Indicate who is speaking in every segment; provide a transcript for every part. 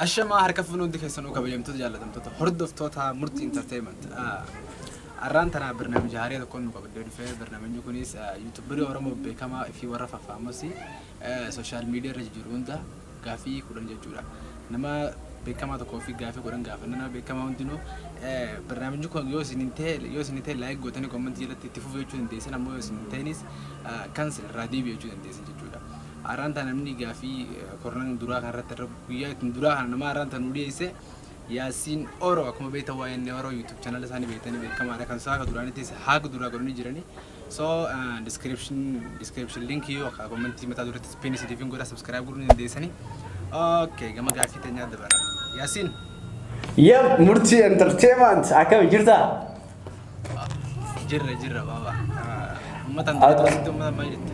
Speaker 1: Ashamaa, harka fuunee hundi keessanuu, kabajamtoota, jaallatamtoota hordoftoota Murtii Entertainment. Arraan tana barnaamija haaraa tokkoon nu qabadhee dhufee. Barnaamijni kunis YouTuberii Oromoo beekamaa fi warra faffaamas social media irra jiru hunda gaafii 10 jechuudha. Nama beekamaa tokkoo fi gaafii 10 gaafanna. Nama beekamaa hundinuu barnaamijni kun yoo isin hin ta'e like gootanii commentii jalatti itti fufuu jechuu dandeessan, ammoo yoo isin hin ta'inis cancel, irraa deebi'u jechuu dandeessan jechuudha. Arraan tana namni gaafii kurnan duraa kanarratti irra guyyaa ittiin duraa kana nama arraan tana nu dhiyeesse Yaasiin Oro. Akkuma beektan, waa'ee inni Oro YouTube channel isaanii beektanii beekamaadha. Kan isaa akka duraanittis haga duraa godhanii jirani. So description link yoo akka commentii mataa duratti pin isiniif hin godha, subscribe godhuu ni dandeessanii. Okay, gama gaafii teenyaa dabara. Yaasiin.
Speaker 2: Yep, Murtii Entertainment, akkam jirta?
Speaker 1: Jirra, jirra baaba. Uummataan duratti uummata maal jetta?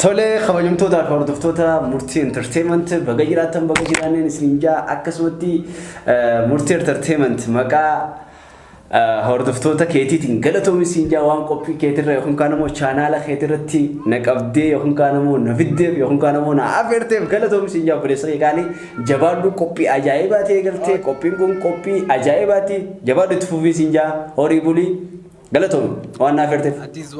Speaker 2: Tole, kabajamtootaa fi hordoftoota Murtii Entertainment, baga jiraattan, baga jiraanneen isin jaa. Akkasumatti Murtii Entertainment maqaa hordoftoota keetiitiin galatoomi isin jaa, waan qophii keetirra yookaan kaan immoo channela keetirratti na qabdee yookaan kaan immoo na fiddeef yookaan kaan immoo na afeerteef galatoomi isin jaa. Obboleessa kee qaalii, jabaadhu. Qophii ajaa'ibaati eegaltee. Qophiin kun qophii ajaa'ibaati. Jabaadhu, itti fufii isin jaa. Horii bulii, galatoomi waan na afeerteef.
Speaker 1: Atis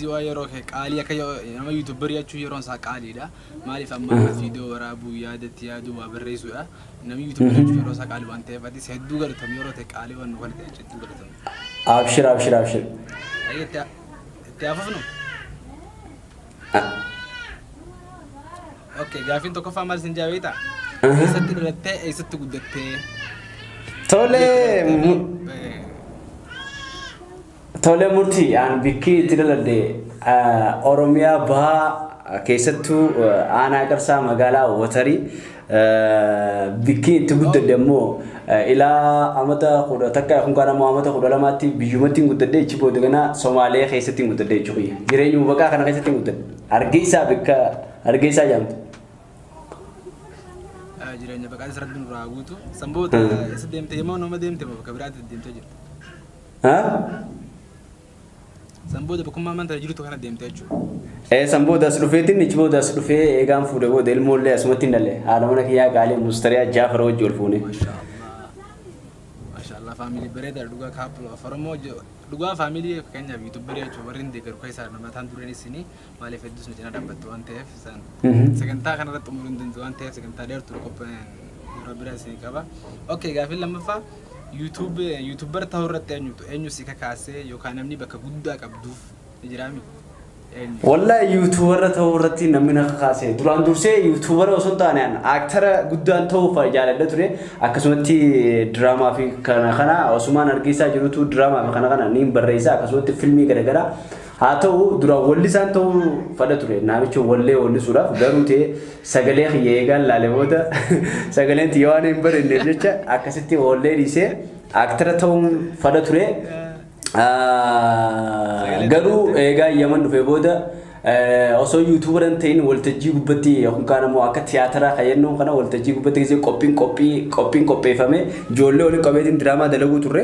Speaker 1: waa yeroo kee qaalii akka nama YouTuberii jechuun yeroon isaa qaaliidha. Maaliif, amma viidiyoo waraabuu, yaadatti yaaduu, waa barreessuudha. Namni YouTuberii jechuun yeroo isaa qaalii waan ta'eef, atis hedduu galatoomi. Yeroo ta'e qaalii waan nu kana ta'e hedduu galatoomi.
Speaker 2: Abshir, abshir, abshir.
Speaker 1: Itti haafufnu. Okay, gaafiin tokkoffaa maal isin jaa beektaa? Eessatti dhalattee, eessatti guddattee?
Speaker 2: Tole Murtii, aan bikkii itti dhaladhe Oromiyaa Bahaa, keessattuu aanaa Qarsaa, magaalaa Watarii. Bikkii itti guddadhe immoo ilaa amata 11 yookaan ammoo amata 12tti biyyumatti hin guddadhe. Ichi booda gana Somaalee keessatti hin guddadhe jechuudha. Jireenya baqaa kana keessatti hin guddadhe. Hargeysaa, bikka Hargeysaa jedhamtu.
Speaker 1: Jireenya baqaatis rabbi nurraa guutu. Sanboota eessa deemte? Yemmuu nama deemte moo bakka biraatti deemtee jirta? Sanboota bakkummaa amantaa jirtu kana deemte jechuudha.
Speaker 2: San booda as dhufeetiin, ichi booda as dhufee eegaan fuudhe booda ilmoollee asumatti hin dhalle. Haadha mana kiyyaa qaalii Mustariyaa Jaafar wajji ol fuune.
Speaker 1: Maashaallah. Maashaallah, family bareedaadha dhugaa. Couple of Oromoo dhugaa, family fakkeenyaaf YouTuberii jechuun warri hin deeggaru keessaa nama taan dureen isinii. Maaliif, hedduus nu cinaa dhaabbattu waan ta'eef, isaan sagantaa kanarratti xumuruu hin danda'u waan ta'eef, sagantaa dheertuu qophaa'een yeroo biraa isinii qaba. Okay, gaafiin lammaffaa, YouTube YouTuber ta'uu irratti eenyutu eenyu si kakaasee, yookaan namni bakka guddaa qabduuf ni jiraami?
Speaker 2: Eenyu? Wallahi, YouTubera ta'uu irratti namni na kakaase, duraan dursee YouTubera osoo hin taane an actora guddaan ta'uuf jaaladha ture. Akkasumatti diraamaa fi kana kana osumaan argisaa jirutu diraamaa fi kana kana niin barreessa, akkasumatti filmii garaagaraa haa ta'u. Duraan wallisaan ta'uu fadha ture, namicha wallee wallisuudhaaf. Garuu ta'e sagalee kiyya eegaan laale booda sagaleen tiyya waan hin bareedneef jecha akkasitti wallee dhiisee actora ta'uun fadha ture. Garuu eegaa Yaman dhufee booda osoo YouTubera hin ta'in waltajjii gubbatti yookaan immoo akka tiyaatiraa kan jennu kana waltajjii gubbatti gisee qophiin qophii qophiin qopheeffame ijoollee waliin qabeetiin diraamaa dalaguu turre.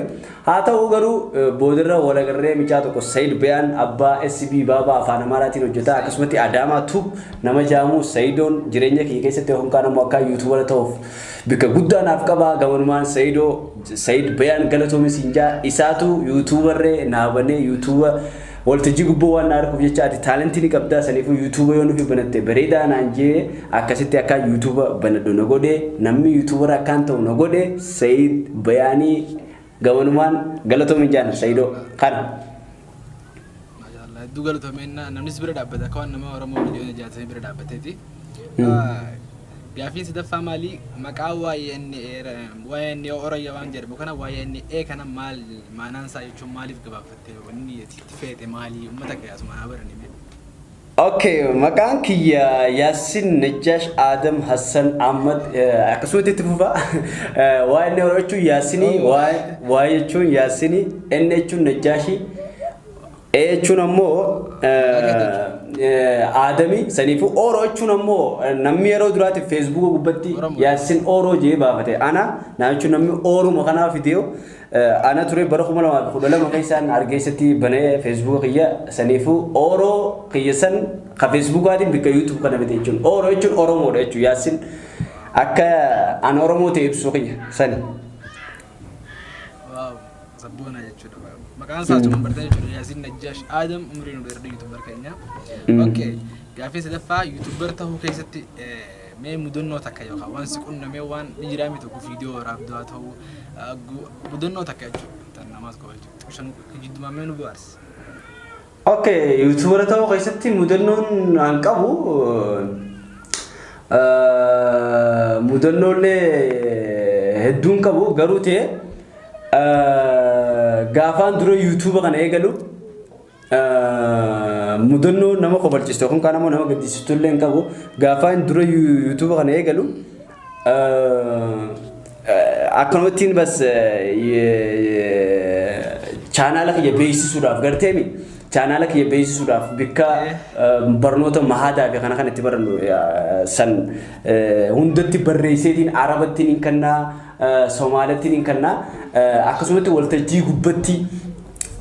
Speaker 2: Haa ta'u garuu boodarra walagarree mucaa tokko, Sayid Bayaan, abbaa SB Baabaa afaan Amaaraatiin hojjeta, akkasumatti Adaamaa Tube nama jaamu Sayidoon jireenya kiyya keessatti yookaan immoo akka YouTubera ta'uuf bikka guddaa naaf qaba. Gamanumaan Sayidoo, Sayid Bayaan, galatoomi siin jaa. Isaatu YouTuberree naa banee. YouTube waltajjii gubboo waan na arguuf jecha, "Ati talentii ni qabdaa, saniifuu YouTube yoo nufi banatte bareedaa," naan jee. Akkasitti akka YouTube banadhu na godhe. Namni YouTubera akkaan ta'u na godhe Sayid Bayaanii. Gamanumaan galatoomi jaan Sayidoo kana.
Speaker 1: Maashaallah, hedduu galatoomeenna. Namnis bira dhaabbata akka waan nama Oromoo 160,000 bira dhaabbateeti. Gaafiin sadaffaa maali? Maqaa YNA Orayyaa waan jedhamu kana, YNA kana maal maanaan isaa jechuun, maaliif gabaabfatte? Wanni itti feete maali? Uummata kee asuma haa barani mee.
Speaker 2: Okay, maqaan kiyya Yaasin Najjaash Adam Hassan Ahmad, akkasumatti itti fufa. Waa inni Oromoo jechuun Yaasinii, waa jechuun Yaasinii, N jechuun Najjaashii, A jechuun ammoo Aadamii, saniifuu Oro jechuun ammoo namni yeroo duraatiif Facebooka gubbatti Yaasin Oro jee baafate. Ana naa jechuun namni Oroma kanaaf fidee ana ture. Bara 2012 keessaan Hargeessatti banee Facebooka kiyya. Saniifuu Oro kiyya san ka Facebookaatiin bikka YouTube kana bite jechuun. Oro jechuun Oromoodha jechuun. Yaasin Akka an Oromoo ta'e ibsuu kiyya sani.
Speaker 1: Wow, sabboona jechuudha. Maqaan isaa achuma bartee jechuudha. Yaasiin Najjaash Aadam, umriin nu dheeradhu, YouTuber keenya. Okay, gaaffii sadaffaa, YouTuber ta'uu keessatti mee mudannoo takka yookaan waan si qunnamee waan ni jiraa miti, tokko viidiyoo waraabduu haa ta'u, mudannoo takka jechuudha. Tan namaas qofa jechuudha. Shan jiddumaa mee nu bohaarsi.
Speaker 2: Okay, YouTuber ta'uu keessatti mudannoon an qabu mudannoolee hedduun qabu, garuu ta'e gaafaan dura YouTube kana eegalu mudannoo nama kofalchiistu yookaan kaan ammoo nama gaddisiistu illee hin qabu. Gaafaan dura YouTube kana eegalu akkanumattiin bas chaanaala kiyya beeksisuudhaaf, garteemi, chaanaala kiyya beeksisuudhaaf bikka barnoota mahaadaa fi kana kan itti barannu san hundatti barreesseetiin, Arabattiin hin kennaa, Somaalittiin hin kennaa, akkasumatti waltajjii gubbatti,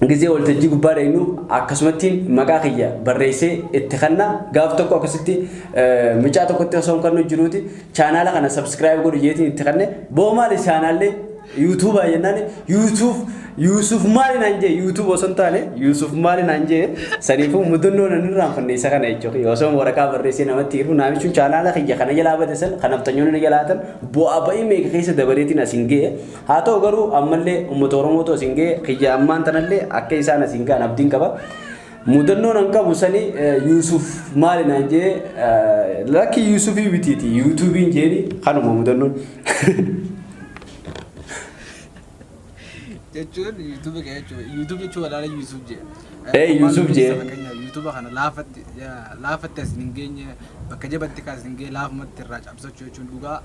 Speaker 2: gisee waltajjii gubbaa dhaynu akkasumatti maqaa kiyya barreessee itti kenna. Gaaf tokko akkasitti mucaa tokkotti osoo hin kennu jiruuti, chaanaala kana subscribe godhu jeetiin itti kenne. Boo, maali chaanaallee YouTubaa jennaan, Yuusuf, Yuusuf maali naan jee, YouTube osoo hin taane Yuusuf maali naan jee. Saniifuu mudannoo nan irraanfanne isa kana jechuudha. Osoo waraqaa barreessee namatti hiru, namichi chaanaala kiyya kana jalaa bade san kan naftanyoonni na jalaatan bu'aa ba'ii meeqa keessa dabareetiin asiin ga'e. Haa ta'u garuu ammallee uummata Oromootu asiin ga'e kiyya, ammaan tanallee akka isaan asiin ga'an abdiin qaba. Mudannoon an qabu sani, Yuusuf maali naan jee, lakki Yuusufii bitiiti, YouTubeiin jeeni, kanuma mudannoon.
Speaker 1: Jechuun YouTube kee jechuudha. YouTube jechuun walaala Yuusuf jee.
Speaker 2: Eh, Yuusuf jee.
Speaker 1: Fakkeenyaaf YouTube kana laafatti laafatti as hin geenye, bakka jabatti kaas hin geenye, laafumatti irraa cabsachuu jechuun dhugaa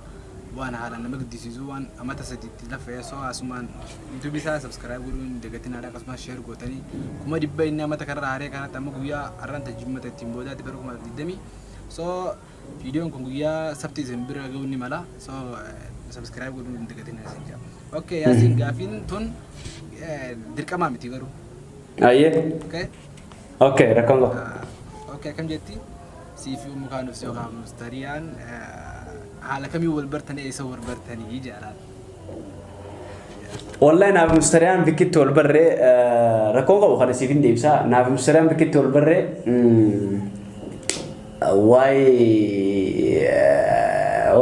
Speaker 1: waan haalaan nama gaddisiisu, waan amata sadiitti lafee. So asumaan YouTube isaa subscribe godhuun hin dagatinaadha, akkasumas share gootanii 100,000 inni amata kanarraa haree kanatti amma guyyaa har'aan tajjimmata ittiin boodaatti bara 2020. So viidiyoon kun guyyaa sabti isin bira ga'uu ni mala. So subscribe godhuun hin dagatinaa isin jaa. Okay, Yaasiin, gaafiin tun dirqamaa miti garuu.
Speaker 2: Ayyee.
Speaker 1: Okay.
Speaker 2: Okay, rakkoon qabu.
Speaker 1: Okay, akkam jetti? Siif mukaan yookaan mustariyaan haala kamiin wal bartanii, eessa wal bartanii jaalaan?
Speaker 2: Wallahi naaf mustariyaan bikkitti wal barree, rakkoon qabu, kana siif hin deebisa. Naaf mustariyaan bikkitti wal barree waa'ee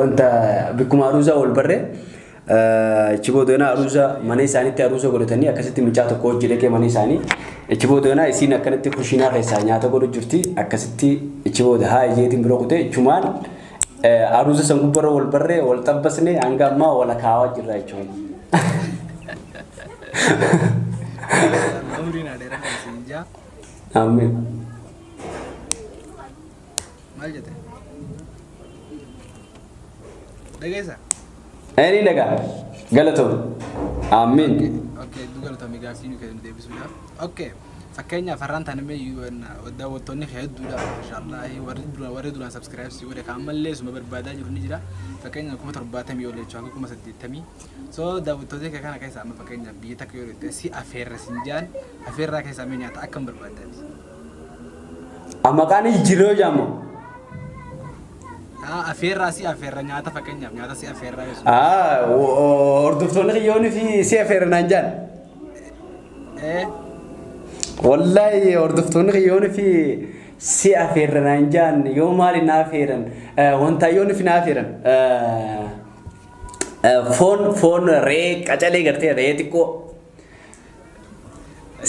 Speaker 2: wanta bikkuma aruusaa wal barree. Achi booda aruusa mana isaaniitti aruusa godhatanii, akkasitti mucaa tokko hojii dhaqee mana isaanii. Achi booda isiin akkanatti kushiinaa keessaa nyaata godhu jirti, akkasitti achi booda haa ijeetiin bira kutee, ichumaan aruusa san gubbarra wal barree, wal xabbasne, hanga ammaa wal akaawaa jirra jechuudha.
Speaker 1: Umriin adeera kan isin jaa.
Speaker 2: Amiin.
Speaker 1: Maal jette? Dhageessa?
Speaker 2: Eenyu dhagaa? Galatoom. Amiin.
Speaker 1: Okay, hedduu galatoomii gaaffii nu kennu deebisuudhaaf. Okay, fakkeenyaaf har'aan tana mee daawwattoonni kee hedduudha. Inshaallah warri duraan subscribe si godhe kan ammallee suma barbaadaa jiru ni jira. Fakkeenyaaf 70,000 ol jechuudha, hanga 80,000. So daawwattoota kee kana keessa amma fakkeenyaaf biyya takka yoo dhufte si afeerra sin jaan, afeerraa keessaa mee nyaata akkam barbaaddaati?
Speaker 2: Maqaan jijjiirroo jaamu.
Speaker 1: Afeerraa si afeerra, nyaata, fakkeenyaaf nyaata si afeerraa jechuudha.
Speaker 2: Hordoftoonni kiyyoonni fi si afeerra naan jaan.
Speaker 1: Ee.
Speaker 2: Wallahi hordoftoonni kiyyoonni fi si afeerra naan jaan, yoo maali na afeeran, wanta yoonni fi na afeeran, foon re'ee qacalee, gartee re'ee xiqqoo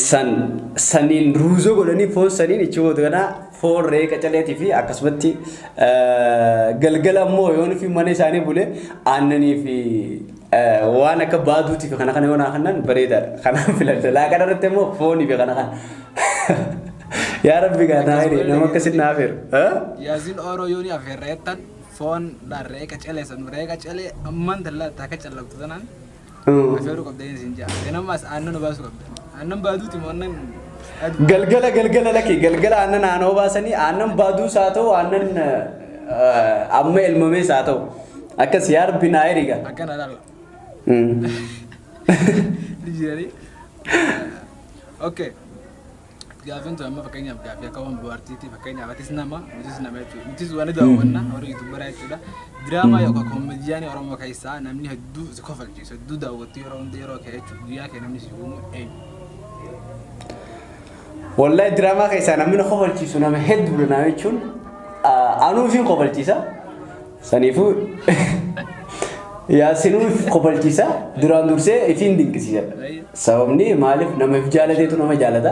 Speaker 2: san saniin ruuzoo godhanii, foon saniin ichi booda kana foon re'ee qacaleetii fi akkasumatti galgala ammoo yoon fi mana isaanii bule aannanii fi waan akka baaduutii fi kana kana yoo naa kennan bareedaadha. Kanaaf filadha. Laaqana irratti immoo foonii fi kana kana. Yaa Rabbi gaa naa hiri nama akkasin naa afeeru.
Speaker 1: Yaasiin Ooroo yooni afeerra jettan foon re'ee qacalee san, re'ee qacalee ammaan tallaa takka callaqtu tanaan afeeruu qabda isin jaa. Ganamaas aannan baasuu qabda. Aannan baaduuti moo aannan aduu?
Speaker 2: Galgala, galgala lakki, galgala aannan aanoo baasanii, aannan baaduus haa ta'u, aannan amma elmamees haa ta'u, akkas yaa Rabbi naa hiri gaa.
Speaker 1: Akkana laala. Ni jiranii. Okay. Gaafiin tun amma fakkeenyaaf gaafii akka waan bohaartiitti, fakkeenyaaf atis nama, nutis nama jechuudha. Nutis waan daawwanna warra YouTuberaa jechuudha. Diraamaa yookaan koomediyaanii Oromoo keessaa namni hedduu si kofalchiisu, hedduu daawwattu yeroo hunda, yeroo kee jechuudha. Guyyaa kee namni si uumu eenyu?
Speaker 2: Wallahi diraamaa keessaa namni na kofalchiisu nama hedduudha naa jechuun anuu fi kofalchiisa. Saniifuu Yaasinuu kofalchiisa, duraan dursee ifiin dinqisiisadha. Sababni maaliif, nama if jaalateetu nama jaalata.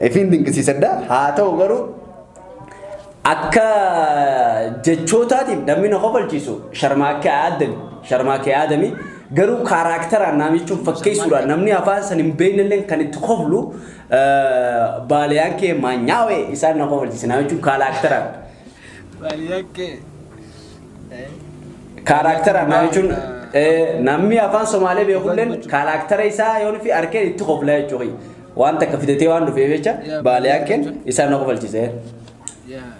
Speaker 2: Ifiin dinqisiisadha. Haa ta'u garuu akka jechootaatiif namni na kofalchiisu Sharmaakee Aadami. Sharmaakee Aadami garuu characteraan naam jechuun fakkeessuudhaan namni afaan san hin beeknellee kan itti koflu baaliyaan kee maanyaawee isaan na kofalchiisa naam jechuun characteraan.
Speaker 1: Baaliyaa kee.
Speaker 2: Characteraan naam jechuun namni afaan Somaalee beekulleen charactera isaa yoo fi arkeen itti kofla jechuudha. Waan takka fidatee waan dhufeef jecha baaliyaan keen isaan na kofalchiise.
Speaker 1: Yaa,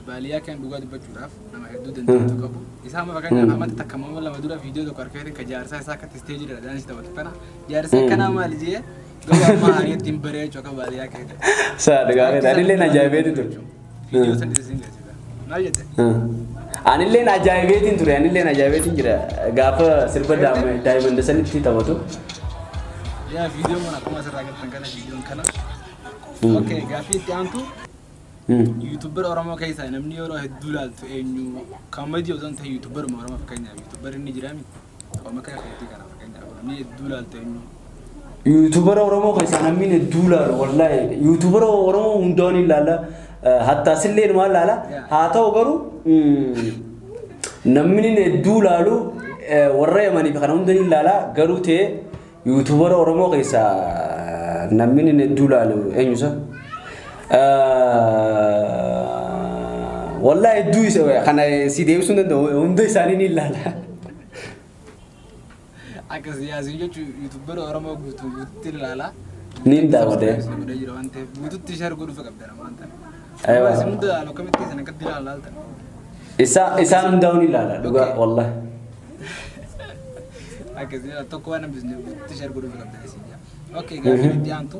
Speaker 1: baaliyaa kan dhugaa dubbachuudhaaf nama hedduu dandeettii qabu. Isaa amma fakkeenyaaf amata takka mamma lama dura viidiyoo tokko arkeetiin ka jaarsaa isaa akka isteejii irra daansii taphatu kana, jaarsa akkanaa maali jee, garuu amma hariitti hin baree jechuudha akka baaliyaa kee ta'e.
Speaker 2: Saa dhugaa, anilleen ajaa'ibeeti ture.
Speaker 1: Viidiyoo san isa siin geessisa. Maal jette?
Speaker 2: Anilleen ajaa'ibeetiin ture, anilleen ajaa'ibeetiin jira gaafa sirba daa'imman sanitti taphatu.
Speaker 1: Yaa, viidiyoon kun akkuma asirraa agartan kana, viidiyoon kana. Okay, gaaffii itti aantu, YouTuber Oromoo keessaa namni yeroo hedduu ilaaltu eenyu? Comedy osoo hin ta'in YouTuberuma Oromoo, fakkeenyaaf YouTuber inni jiraami? Akkuma akka keetii kana, fakkeenyaaf namni hedduu ilaaltu eenyu?
Speaker 2: YouTubera Oromoo keessaa namni hedduu ilaalu, wallaahi YouTubera Oromoo hundaa ni ilaala. Hattaa sillee numaa ilaala. Haa ta'u garuu namni hedduu ilaalu warra Yamanii fi kana hunda ni ilaala, garuu ta'e YouTubera Oromoo keessaa namni hedduu ilaalu eenyusa? Wallaahi hedduu isa kana si deebisuu hin danda'u, hunda isaanii ni ilaala.
Speaker 1: Akka siyaasii jechuun YouTubera Oromoo guutuu guututti ilaala.
Speaker 2: Ni daawwate.
Speaker 1: Godhee jira waan ta'eef guututti share godhuuf qabda nama waan ta'eef.
Speaker 2: Aywa.
Speaker 1: Isin hunda ilaalu, akkamitti isin akkatti ilaaltan?
Speaker 2: Isaan hundaa'uu ni ilaala dhugaa wallaahi.
Speaker 1: Akkasii tokko waan hambisne, guututti share godhuuf qabda isin jaa. Okay, gaaffii itti aantu,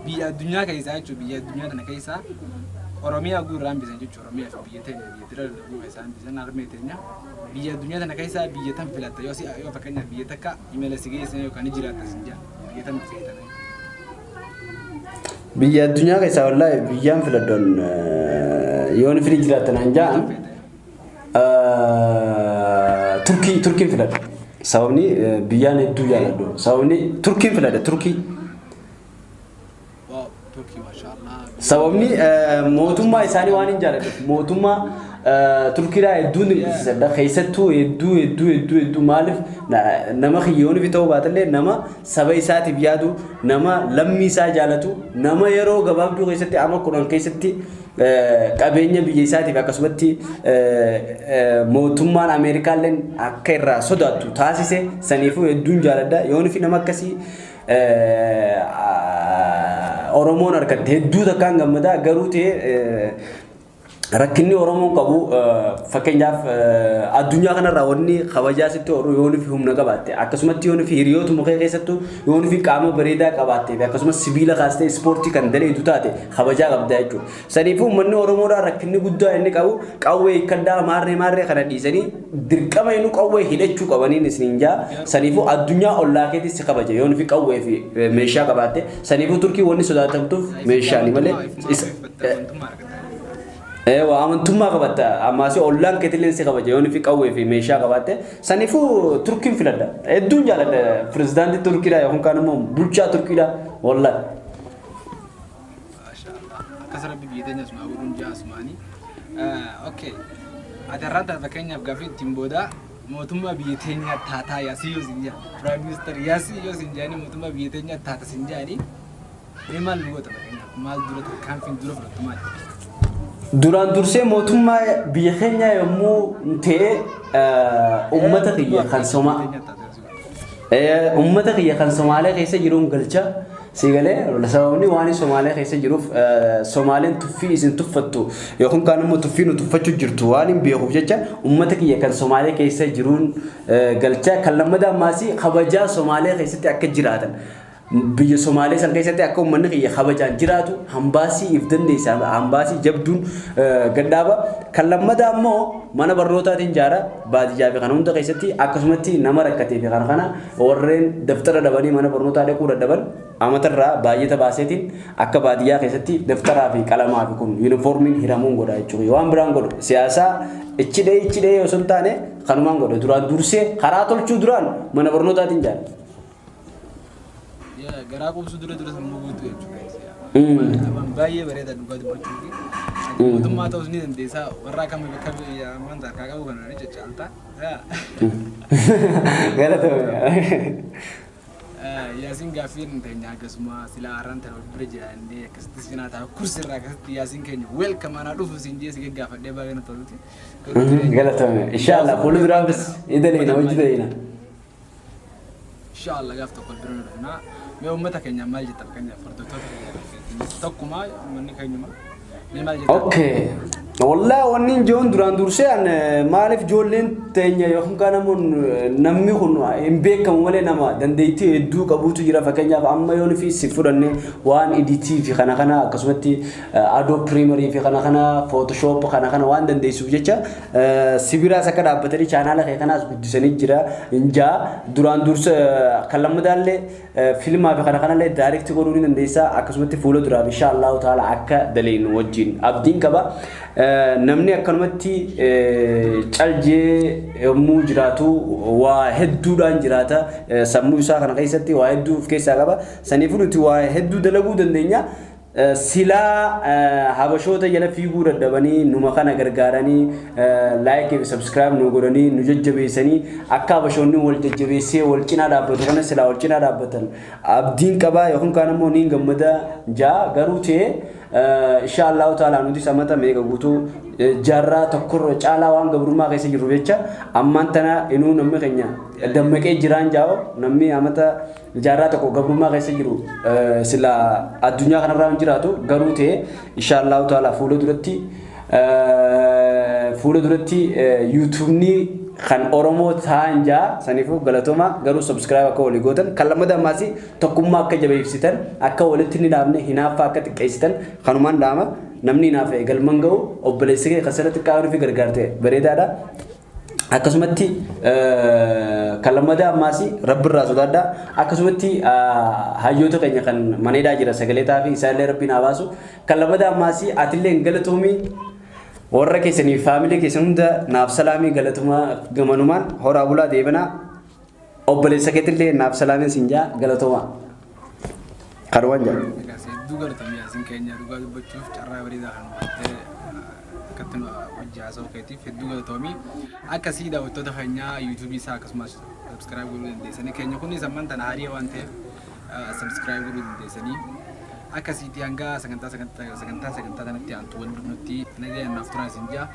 Speaker 1: biyya addunyaa keessaa jechuun biyya addunyaa kana keessaa Oromiyaa guurraa hambisan jechuudha. Oromiyaa fi biyya teenya, biyya dira guurraa keessaa hambisan, harmee teenya. Biyya addunyaa tana keessaa biyya tam filatta? Yoo si yoo fakkeenyaaf biyya takka imala si geessan yookaan ni jiraatta sin jaa, biyya tam feetame?
Speaker 2: Biyya addunyaa keessaa wallaahi biyyaan filadhoon yoon ifni jiraatan an ja'an Turkii, Turkiin filadha. Sababni biyyaan hedduu jaaladhu. Sababni Turkiin filadha, Turkii.
Speaker 1: Wow, Turkii, maashaallah.
Speaker 2: Sababni mootummaa isaanii waan hin jaaladhuuf, mootummaa Turkiidhaa hedduun dinqisiisadha. Keessattuu hedduu hedduu hedduu hedduu, maaliif, nama kiyyoon fi ta'uu baatellee nama saba isaatiif yaadu, nama lammii isaa jaalatu, nama yeroo gabaabduu keessatti ama 10 keessatti qabeenya biyya isaatiif akkasumatti mootummaan Ameerikaalleen akka irraa sodaattu taasise. Saniifuu hedduun jaaladha. Yoon fi nama akkasii Oromoon argatte hedduu takkaan gammadaa, garuu ta'e rakkinni Oromoon qabu, fakkeenyaaf addunyaa kanarraa wanni kabajaa sitti horu yoon fi humna qabaatte, akkasumatti yoon fi hiriyoota mukkee keessattuu yoon fi qaama bareedaa qabaatte fi akkasumas sibiila kaastee ispoortii kan daleetu taate kabajaa qabda jechuudha. Saniifuu uummanni Oromoodhaa rakkinni guddaa inni qabu qawwee hiikkadhaa, maarree maarree kana dhiisanii dirqama inni qawwee hidhachuu qabaniin isiniin jaa. Saniifuu addunyaa ollaa keetti si kabaja yoon fi qawwee fi meeshaa qabaatte. Saniifuu Turkii wanni sodaatamtuuf meeshaani malee.
Speaker 1: Amantummaa argata.
Speaker 2: Eewa, amantummaa qabatta. Ammaas ollaan keetillee si kabaja yoon fi qawwee fi meeshaa qabaatte. Saniifuu Turkiin filadha. Hedduun jaaladha. Pirezidaantii Turkiidha yookaan kaan immoo bulchaa Turkiidha. Wallaahi.
Speaker 1: Maashaallah. Akkas rabbi biyya teenya asumaa godhuun jaa asumaanii. Okay. Ati har'aan tana fakkeenyaaf gaaffii ittiin booda mootummaa biyya teenyaa taataa yaasii yoo sin jaa. Prime Minister yaasii yoo sin jaanii, mootummaa biyya teenyaa taata sin jaanii. Mee maal nu goota fakkeenyaaf? Maal dura tarkaanfiin dura fudhattu maali?
Speaker 2: Duraan dursee mootummaa biyya keenyaa yommuu ta'e uummata kiyya kan Somaa uummata kiyya kan Somaalee keessa jiruun galcha. Si galee, sababni waan Somaalee keessa jiruuf Somaaleen tuffii isin tuffattu yookaan kaan immoo tuffii nu tuffachuu jirtu waan hin beekuuf jecha uummata kiyya kan Somaalee keessa jiruun galcha. Kan lammataa ammaas kabajaa Somaalee keessatti akka jiraatan. Biyya Somaalee san keessatti akka uummanni kiyya kabajaan jiraatu hambaasii if dandeessa, hambaasii jabduun gadhaaba. Kan lammataa immoo mana barnootaatiin jaara baadiyyaa fi kana hunda keessatti, akkasumatti nama rakkatee fi kana kana warreen daftara dhabanii mana barnootaa dhaquu dadhaban amatarraa baay'ata baaseetiin akka baadiyyaa keessatti daftaraa fi qalamaa fi kun yuunifoormiin hiramuun godha jechuudha. Waan biraan godhu siyaasaa ichidhee ichidhee osoo hin taane kanumaan godha. Duraan dursee karaa tolchuu duraan mana barnootaatiin jaara.
Speaker 1: Garaa quubsuu dura dura sammuu guutuu jechuudha. Waan baay'ee bareeda dhugaa dubbachuu fi mootummaa ta'us ni dandeessaa, warra akkam bakka ammaan harkaa qabu kana ni caccaalta.
Speaker 2: Galatoomii.
Speaker 1: Yaasiin, gaaffiin teenya akkasuma silaa har'aan tana wal bira jiraannee akkasitti sinaa ta'a kursi irraa akkasitti Yaasiin keenya welcome anaa dhufu siin jee si gaggaafadhee baay'ee na toluti.
Speaker 2: Galatoomii. Inshallah fuula duraafis ni daleena, hojii daleena.
Speaker 1: Inshallah gaaf tokko bira nu dhufnaa. Mee uummata keenya maal jetta? Fakkeenyaaf hordoftoota keenya tokkuma, uummanni keenyuma. Mee maal jetta?
Speaker 2: Okay. Wallaahi wanni ijoon duraan dursee an maaliif ijoolleen teenya yookaan kaan ammoo namni kun hin beekamu malee nama dandeettii hedduu qabuutu jira. Fakkeenyaaf amma yoon fi si fudhanne waan editii fi kana kana, akkasumatti Adobe Premiere fi kana kana, Photoshop kana kana waan dandeessuuf jecha sibiraas akka dhaabbatanii chaanaala kee kanaas guddisanii jira. Injaa duraan dursa kan lammadaallee filmaa fi kana kanallee direct godhuu ni dandeessa. Akkasumatti fuula duraaf insha Allahu ta'ala akka daleenu wajjin abdiin qaba. Namni akkanumatti caljee yommuu jiraatu waa hedduudhaan jiraata. Sammuu isaa kana keessatti waa hedduu of keessaa qaba. Saniifuu nuti waa hedduu dalaguu dandeenya. Silaa habashoota jala fiiguu dadhabanii numa kana gargaaranii like fi subscribe nu godhanii nu jajjabeessanii, akka habashoonni wal jajjabeessee wal cinaa dhaabbatu kana silaa wal cinaa dhaabbatan abdiin qabaa yookaan kaan immoo niin gammada jaa. Garuu ta'ee insha Allahu ta'ala nuti samata meeqa guutuu jaarraa tokkorra caalaa waan gabrummaa keessa jirru jecha ammaan tana inuu namni keenya dammaqee jiraan jaa'o. Namni amata jaarraa tokko gabrummaa keessa jiru sila addunyaa kanarraa hin jiraatu. Garuu ta'e insha Allahu ta'ala fuula duratti yuutuubni kan Oromoo ta'an jaa. Saniifuu galatooma. Garuu subscribe akka walii gootan, kan lammataa ammaas tokkummaa akka jabeessitan, akka walitti hin dhaabne, hinaaffaa akka xiqqeessitan kanumaan dhaama. Namni hinaafe galman ga'u. Obboleessi kee kan sirriitti xiqqaa fi gargaarte bareedaadha. Akkasumatti kan lammataa ammaas rabbi irraa sodaadha. Akkasumatti hayyoota keenya kan maneedhaa jira sagalee taafii isaallee rabbiin haa baasu. Kan lammataa ammaas atillee galatoomii, warra keessanii faamilee keessan hunda naaf salaamii. Galatumaa gamanumaan horaa bulaa deebanaa. Obboleessa keetillee naaf salaamiin siin jaa. Galatoomaa. Kanumaan jaa.
Speaker 1: Hedduu galatoomi Yaasiin keenya, dhugaa dubbachuuf carraa bareedaa kan hubattee akkatti nu wajji haasa'uu keetiif hedduu galatoomi. Akkasii daawwattoota keenyaa yuutuubii isaa akkasumas subscribe godhuu dandeessanii. Keenya kunis ammaan tana hariya waan ta'eef subscribe godhuu dandeessanii. Akkasiitti hanga sagantaa sagantaa sagantaa sagantaa sanatti aantu wal dhufnutti nagayaan naaf turaa isin jaa.